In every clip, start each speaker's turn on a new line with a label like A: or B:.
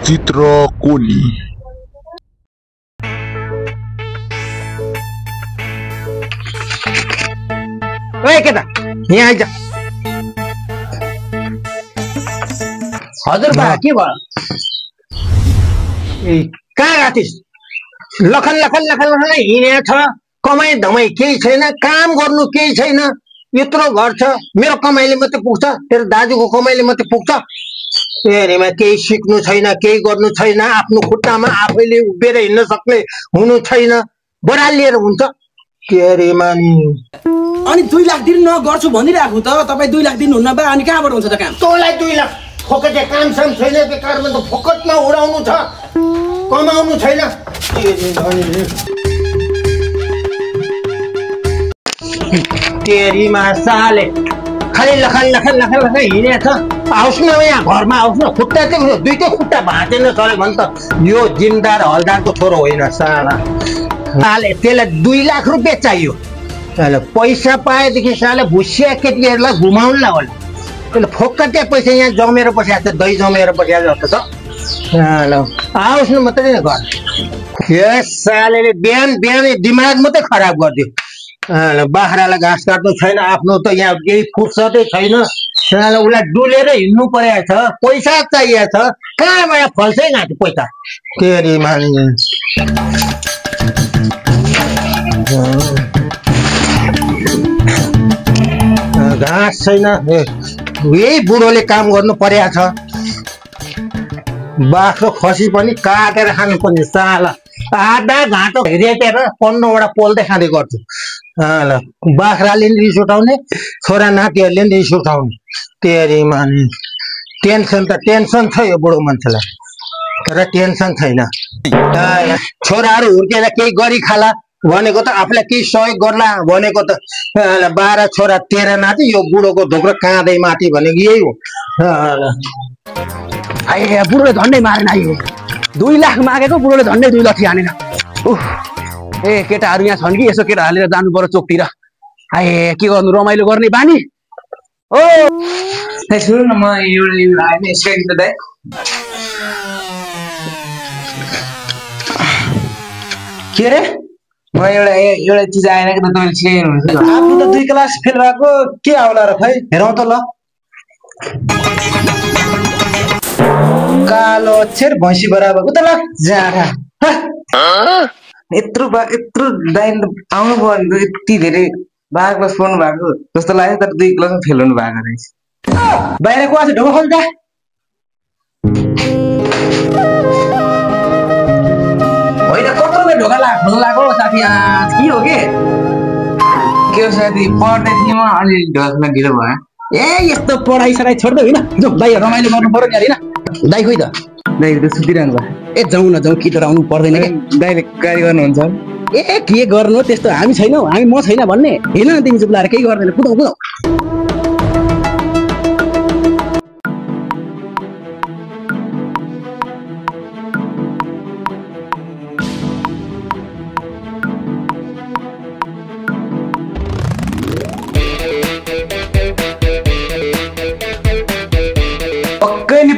A: चित्रकोली
B: ओए केटा यहाँ आइज हजुर बा के भयो कहाँ गएको थिइस् लखन लखन लखन लखन हिँडेको छ कमाइ धमाइ केही छैन काम गर्नु केही छैन यत्रो घर छ मेरो कमाइले मात्रै पुग्छ तेरो दाजुको कमाइले मात्रै पुग्छ तेरेमा केही सिक्नु छैन केही गर्नु छैन आफ्नो खुट्टामा आफैले उभिएर हिँड्न सक्ने हुनु छैन बरालिएर हुन्छ तेरेमा नि
C: अनि 2 लाख दिनु न गर्छु भनिराखु त तपाई 2 लाख दिनुहुन्न बा अनि कहाँबाट हुन्छ त काम
B: तँलाई 2 लाख फोकटे काम साम छैन बेकारमा त फोकटमा उडाउनु छ कमाउनु छैन तेरीमा साले खाली लखन लखन लखन लखन हिँडेछ आओस् न यहाँ घरमा आओस् न खुट्टा चाहिँ दुईटै खुट्टा भाँचेन चल्यो भने त यो जिमदार हलदारको छोरो होइन साला साले त्यसलाई 2 लाख रुपियाँ चाहियो साले पैसा पाएदेखि साले भुसिया केटीहरूलाई घुमाउनुलाई होला त्यसले फोकटे पैसा यहाँ जमेर बसेको छ दही जमेर बसेको जस्तो छ आओस् न मात्रै न घर यस साले बिहान बिहान दिमाग मात्रै खराब गरिदियो बाख्रालाई घाँस काट्नु छैन आफ्नो त यहाँ केही फुर्सदै छैन साला उसलाई डुलेर हिँड्नु परेको छ पैसा चाहिएको छ कहाँबाट फल्छै घाँटी पैसा तेरीमा घाँस छैन यही बुढोले काम गर्नु परेको छ बाख्रो खसी पनि काटेर खानु पर्ने साला आधा घाँटो रेटेर 15वटा पोल्दै खाँदै गर्छु बाख्राले नि रिस उठाउने छोरा नातिहरूले नि रिस उठाउने तेरीमा टेन्सन त टेन्सन छ यो बुढो मान्छेलाई तर टेन्सन छैन छोराहरू हुर्केर केही गरी खाला भनेको त आफूलाई केही सहयोग गर्ला भनेको त 12 छोरा 13 नाति यो बुढोको धोक्रो काँदै माथि भनेको यही हो
C: आए बुढोले झन्डै मारेन आयो 2 लाख मागेको बुढोले झन्डै 2 लाख हानेन ए केटाहरू यहाँ छन् कि यसो केटा हालेर जानु पर्यो चोकतिर आए के गर्नु रमाइलो गर्ने बानी ओ सुन न म एउटा आइने स्केट त दाइ के रे म एउटा चीज आएन कि त तपाईले छिर्नुहुन्छ
B: आफू त 2 क्लास फेल भएको के आउला र खै हेरौँ त ल कालो अक्षर भैँसी बराबर उता ल जाडा
C: यत्रो दाइन आउनु पर्यो यति धेरै बाघमा सोध्नु भएको जस्तो लाग्यो तर 2 क्लासमा फेल हुनु भएको रहेछ
B: बाहिरको आज ढोका खोल्दा
C: होइन कत्रो ढोका लाग्यो साथी के हो के हो साथी पढ्दै थिएँ म अलि ढोकामा ढिलो भयो
B: ए यस्तो पढाइ सराइ छोड्दै होइन जो दाइ रमाइलो गर्नु पर्यो नि हैन दाइ खोइ त
C: दाइ त सुतिरहनु भयो
B: ए जाउँ न जाउँ कि आउनु पर्दैन कि
C: दाइले गाडी गर्नुहुन्छ
B: ए के गर्नु त्यस्तो हामी छैनौ हामी म छैन भन्ने हेर्न न तिमी चुप लाएर केही गर्दैन कुदाउ कुदाउ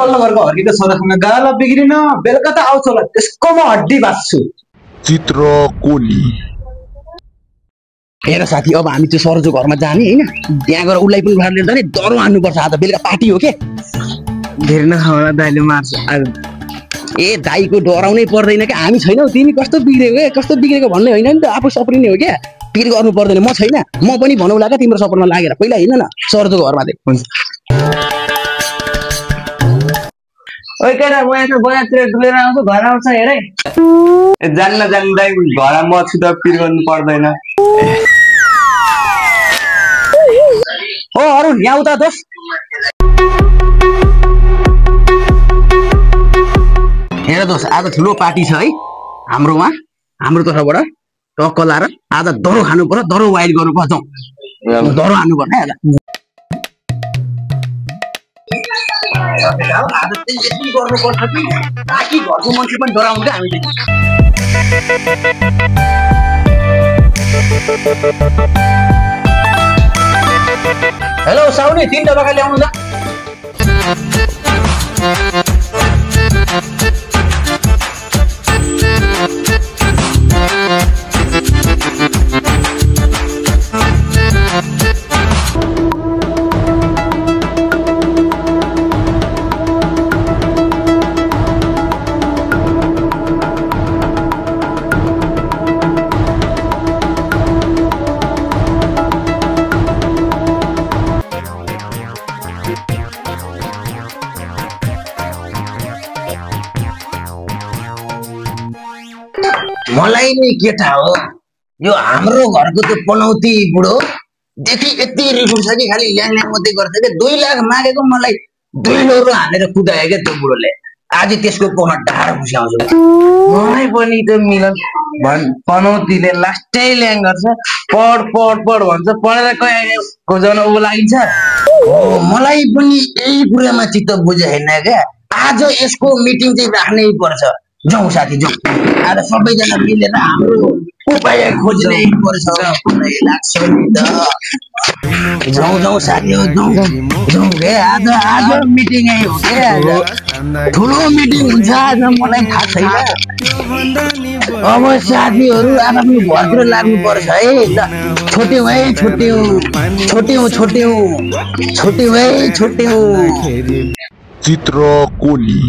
B: पल्लो घरको हर्किँदा छोरासँग गाला बिग्रिन बेलुका त आउँछ होला त्यसको म हड्डी बाँच्छु
A: चित्रकोली
B: हेर साथी अब हामी त्यो सरजो घरमा जाने हैन त्यहाँ गएर उसलाई पनि उठाएर जाने डरो हान्नुपर्छ आज बेलुका पार्टी हो के
C: धेरै नखाउला दाइले मार्छ
B: ए दाइको डराउनै पर्दैन के हामी छैनौ तिमी कस्तो बिग्रेको भन्ने होइन नि त आफू सप्रिने हो क्या पिर गर्नु पर्दैन म छैन म पनि भनौला क्या तिम्रो सपरमा लागेर पहिला हिँड्न न सरजो घरमा दे हुन्छ
C: ओइ केटा म यहाँ बजारतिर डुलेर आउँछु घर आउँछ हेरे जान्न दाइ घर म छु त पिर गर्नु पर्दैन
B: ओ अरुण यहाँ उता दोस् हेर दोस् आज ठुलो पार्टी छ है हाम्रोमा हाम्रो तर्फबाट टक्क लाएर आज दरो खानु पर्छ दरो वाइड गर्नु पर्छ जाउँ दरो हान्नु पर्छ है आज यति गर्नुपर्छ कि ताकि घरको मान्छे पनि डराउनु क्या हामीले हेलो साउनी 3 डब्बा ल्याउनु ल मलाई नै केटा हो यो हाम्रो घरको त्यो पनौती बुढो देखि यति रिस उठ्छ कि खालि ल्याङ ल्याङ मात्रै गर्छ के 2 लाख मागेको मलाई 2 लोरो हालेर कुदायो के त्यो बुढोले आज त्यसको पोमा ढाड खुस्याउँछ मलाई पनि त्यो मिलन पनौतीले लास्टै ल्याङ गर्छ पढ पढ पढ भन्छ पढेर कहीँ जान उ लागिन्छ मलाई पनि यही कुरामा चित्त बुझेन क्या आज यसको मिटिङ चाहिँ राख्नै पर्छ जाउँ साथी जाउँ आज सबैजना मिलेर हाम्रो उपाय खोज्नै पर्छ मलाई लाग्छ नि त जाउँ जाउँ साथी हो जाउँ के आज मिटिङै हो के आज ठुलो मिटिङ हुन्छ आज मलाई थाहा छैन अब साथीहरू आफ्नो घरतिर लाग्नु पर्छ है छोट्यौँ है छोट्यौँ है छोट्यौँ
A: चित्रकोली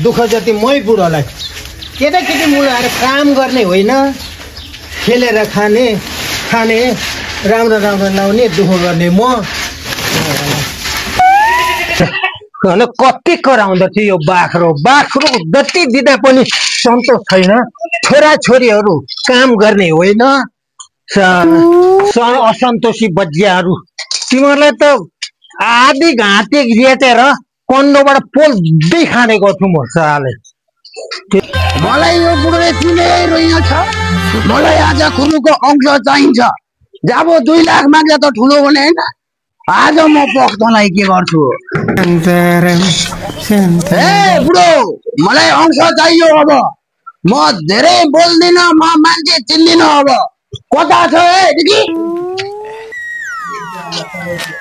B: दुःख जति मै बुढोलाई केटाकेटी मुलाएर काम गर्ने होइन खेलेर खाने राम्रो राम्रो लाउने दुःख गर्ने म कति कराउँदथ्यो यो बाख्रो जति दिँदा पनि सन्तोष छैन छोरा छोरीहरू काम गर्ने होइन असन्तोषी बजियाहरू तिमीहरूलाई त आधी घाँटी रेटेर कन्डोबाट पोल्दै खाने गर्छु म साले मलाई यो बुढोले चिनाइरहेको छ मलाई आज खुरुको अंश चाहिन्छ जब 2 लाख माग्दा त ठुलो हुने हैन आज म पक्तलाई के गर्छु ए बुढो मलाई अंश चाहियो अब म धेरै बोल्दिन म मान्छे चिन्दिन अब कता छ ए दिदी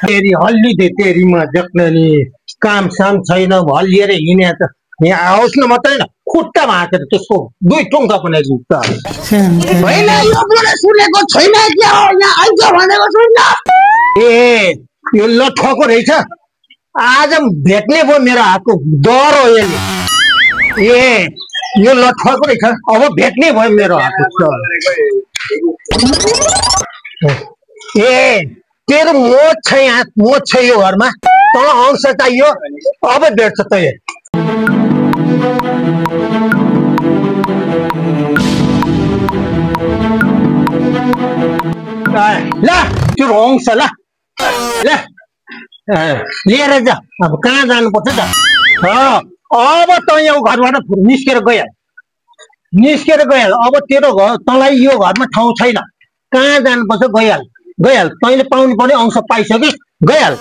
B: तेरी हल्ली दे तेरी म जक्ननी काम साम छैन हल्लिएर हिँड्या त यहाँ आओस् न मात्रै न खुट्टा भाँचेर त्यसको 2 टुङ्गा पनि जुत्ता होइन यो बुढो सुनेको छैन के हो यहाँ आइज भनेको छैन ए यो लठको रहेछ आज भेट्ने भयो मेरो हातको डर हो यसले ए यो लठको रहेछ अब भेट्ने भयो मेरो हातको ए तेरो मोच छ यो घरमा तँ अंश चाहियो अब भेट्छ त ल त्यो अंश ल लिएर जा अब कहाँ जानुपर्छ त अब त यो घरबाट निस्केर गइहाल अब तेरो घर तँलाई यो घरमा ठाउँ छैन कहाँ जानुपर्छ गइहाल तैँले पाउनु पर्ने अंश पाइसके गइहाल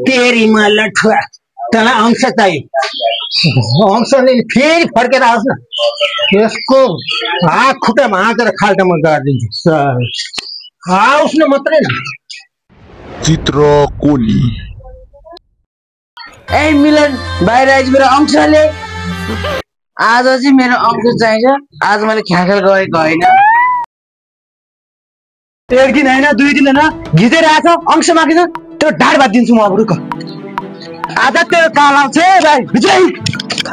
B: तेरीमा लठुवा तँलाई अंश चाहियो अंशले फेरि फर्केर आओस् न त्यसको हात खुट्टा भाँचेर खाल्टामा गाडिदिन्छु आओस् न मात्रै न
A: चित्रकोली
C: ए मिलन बाहिर आइज मेरो अंशले आज चाहिँ मेरो अंश चाहिन्छ आज मैले ख्याखेल गरेको होइन एक दिन होइन 2 दिन होइन घिचेर आछ अंश मागिन्छ त्यो ढाड भात दिन्छु म अब रुक आज त्यो काल आउँछ भाइ भित्रै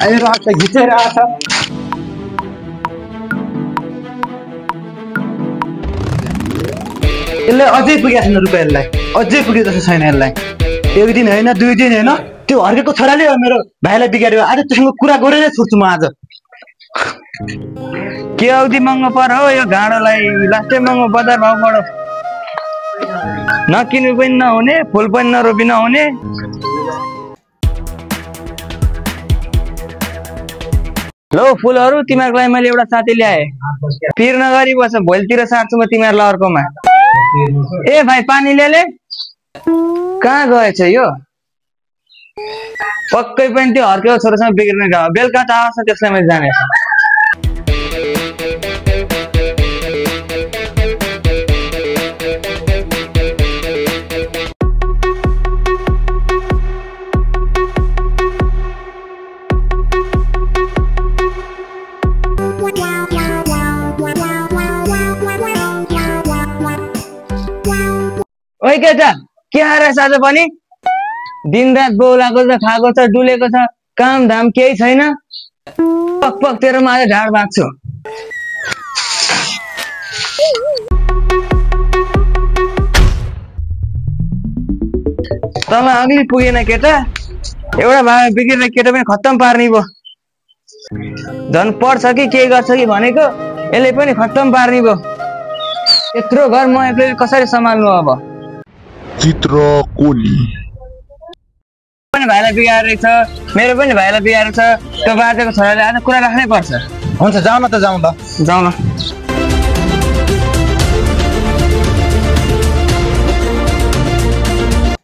C: आएर आछ घिचेर आछ यसले अझै पुगेको छैन रुपियाँलाई अझै पुगे जस्तो छैन यसलाई एक दिन होइन 2 दिन होइन त्यो हर्केको छोराले मेरो भाइलाई बिगार्यो आज त्यससँग कुरा गरेरै छुट्छु म आज के औधी महँगो पर्यो यो घाँडोलाई लास्टै महँगो बजार भाउ बढो
D: नकिनु पनि नहुने फुल पनि नरोपी नहुने लो फुलहरू तिमीहरूको लागि मैले एउटा साथी ल्याएँ पिर नगरी बस भोलितिर साट्छु म तिमीहरूलाई अर्कोमा ए भाइ पानी ल्याले कहाँ गएछ यो पक्कै पनि त्यो हर्केको छोरासँग बिग्रिने गयो बेलुका त आउँछ त्यसलाई मैले जाने ओइ केटा के आएर आज पनि दिनरात बोलाएको छ खाएको छ डुलेको छ काम धाम केही छैन पक पक तेरोमा आज ढाड बाँच्छु तल अघि पुगेन केटा एउटा भाइ बिग्रेर केटा पनि खत्तम पार्ने भयो झन् पढ्छ कि के गर्छ कि भनेको यसले पनि खत्तम पार्ने भयो यत्रो घर म एक्लै कसरी सम्हाल्नु अब
A: चित्रकोली
D: पनि भाइलाई बिगारेको रहेछ मेरो पनि भाइलाई बिगारेको छ त्यो बाजेको छोराले आज कुरा राख्नै पर्छ
B: हुन्छ जाउँ न त जाउँ ल
D: जाउँ न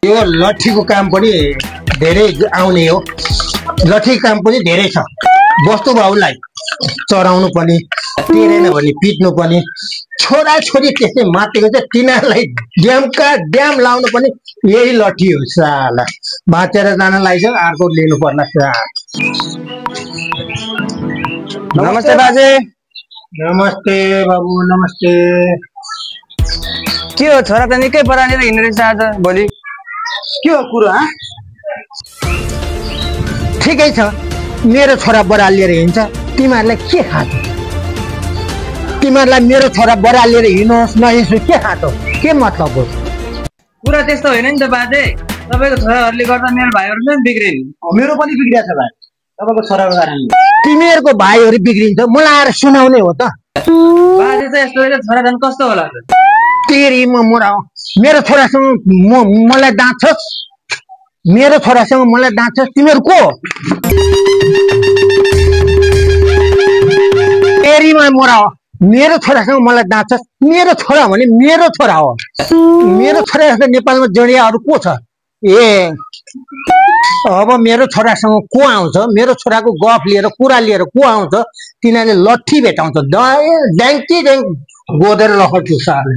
B: यो लट्ठीको काम पनि धेरै आउने हो लट्ठीको काम पनि धेरै छ वस्तु भाउलाई चराउनु पनि टेरेन भने पिट्नु पनि छोरा छोरी त्यसै मातेको चाहिँ तिनीहरूलाई ड्याम लाउनु पनि यही लट्ठी हो साला बाँचेर जानलाई छ अर्को लिनु पर्ला
D: नमस्ते बाजे
B: नमस्ते बाबु नमस्ते
D: के हो छोरा त निकै परालेर हिँड्ने रहेछ आज भोलि
B: के हो कुरो ठिकै छ मेरो छोरा बरालिएर हिँड्छ तिमीहरूलाई के खाँचो तिमीहरूलाई मेरो छोरा बरालिएर हिँड्नुहोस् नहिँड्छु के खाँचो के मतलब हो
D: कुरा त्यस्तो होइन नि त बाजे तपाईँको छोराहरूले गर्दा मेरो भाइहरू पनि बिग्रिन्
B: मेरो पनि बिग्रिएको छ भाइ तपाईँको छोराको कारणले तिमीहरूको भाइहरू बिग्रिन्छ मलाई आएर सुनाउने हो त
D: बाजे चाहिँ यस्तो रहेछ छोरा झन् कस्तो होला त
B: तेरी मोरा मेरो छोरासँग मलाई दाँच्छस् मेरो छोरासँग मलाई दाँच्छस् तिमीहरू को तेरीमा मोरा मेरो छोरासँग मलाई दाँच्छस् मेरो छोरा भने मेरो छोरा हो मेरो छोरा जस्तो नेपालमा जडियाहरू को छ ए अब मेरो छोरासँग को आउँछ मेरो छोराको गफ लिएर कुरा लिएर को आउँछ तिनीहरूले लट्ठी भेटाउँछ ड्याङ्की गोदेर लखट्छु साल